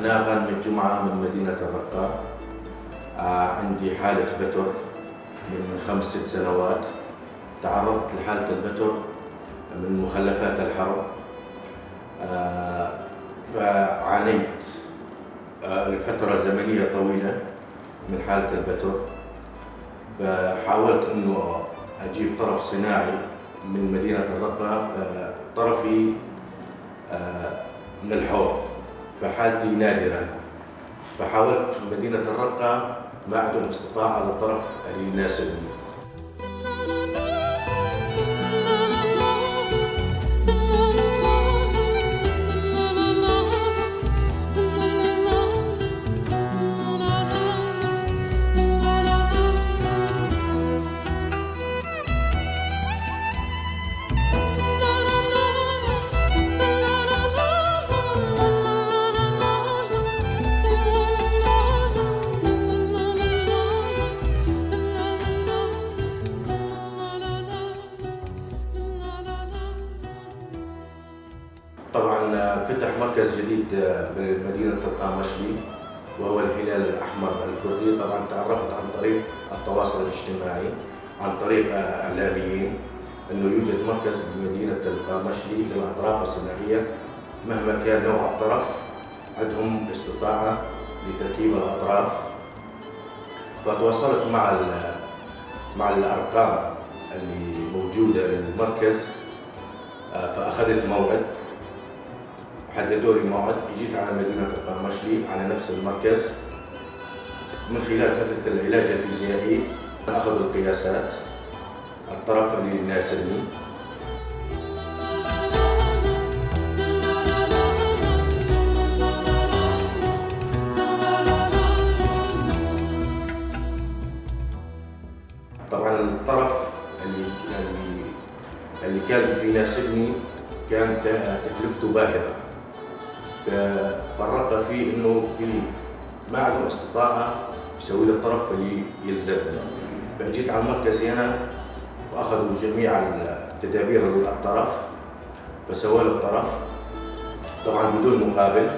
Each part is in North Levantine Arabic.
أنا غانم الجمعة من مدينة الرقة. عندي حالة بتر من 5-6 سنوات. تعرضت لحالة البتر من مخلفات الحرب، فعانيت لفترة زمنية طويلة من حالة البتر، فحاولت أنه أجيب طرف صناعي من مدينة الرقة، فطرفي من الحوض، فحالتي نادرة، فحاولت مدينة الرقة ما عندهم استطاعة للطرف اللي يناسبني. طبعا فتح مركز جديد بمدينة القامشلي وهو الهلال الأحمر الكردي. طبعا تعرفت عن طريق التواصل الاجتماعي، عن طريق إعلاميين، أنه يوجد مركز بمدينة القامشلي للأطراف الصناعية، مهما كان نوع الطرف عندهم استطاعة لتركيب الأطراف. فتواصلت مع الأرقام اللي موجودة للمركز، فأخذت موعد، حددوا لي موعد، اجيت على مدينة القامشلي على نفس المركز. من خلال فترة العلاج الفيزيائي أخذوا القياسات، الطرف اللي يناسبني. طبعا الطرف اللي كان يناسبني كان تكلفته باهظة، ففرقت فيه انه في ما عندهم استطاعة يسوي لي الطرف اللي يلزمني. فاجيت على المركز هنا واخذوا جميع التدابير للطرف، فسووا لي الطرف طبعا بدون مقابل.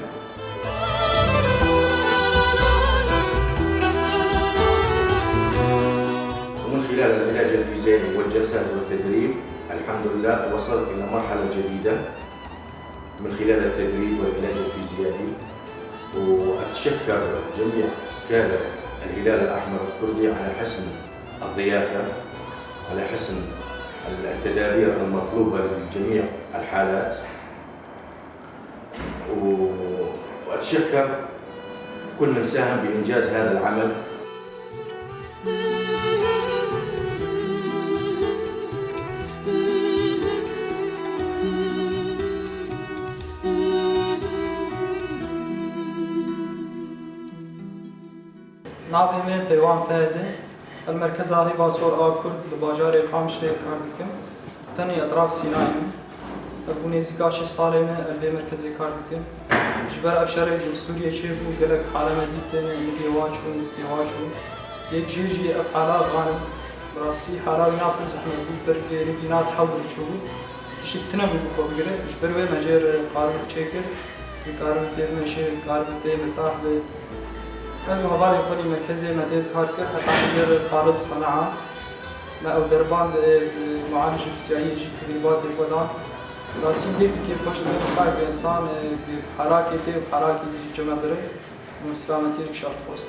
ومن خلال العلاج الفيزيائي والجلسات والتدريب الحمد لله وصلت الى مرحلة جديدة من خلال التدريب والعلاج الفيزيائي. وأتشكر جميع كادر الهلال الأحمر الكردي على حسن الضيافة، على حسن التدابير المطلوبة لجميع الحالات، وأتشكر كل من ساهم بإنجاز هذا العمل. ناوی من پیوان فهده المركز هیوا سور آکرد لباجار قامشلی کار دکم تنی اطراف سینایی ابو نزیکا 6 ساله من البي مركزي کار دکم جبر افشار سوریه چه بو گلک حاله مدیتن نگی واچون دستی واچون یک جیجی اف حالا غانم براسی حالا نات زحمه بو برگ نگی نات حوض چو تشک تنه بو بخو بگیره جبر وی مجیر قارب چکر کارب تیر مشه کارب تیر مرتاح به از هوالي خودي مركزي مدير كاركر حتى غير قالب صناعة ما أو دربان معالجة فيزيائية جي تدريبات الودان راسين دي في كيف خوش من قاعد إنسان بحركة وحركة جمادرة وسلامتي شرط خوست.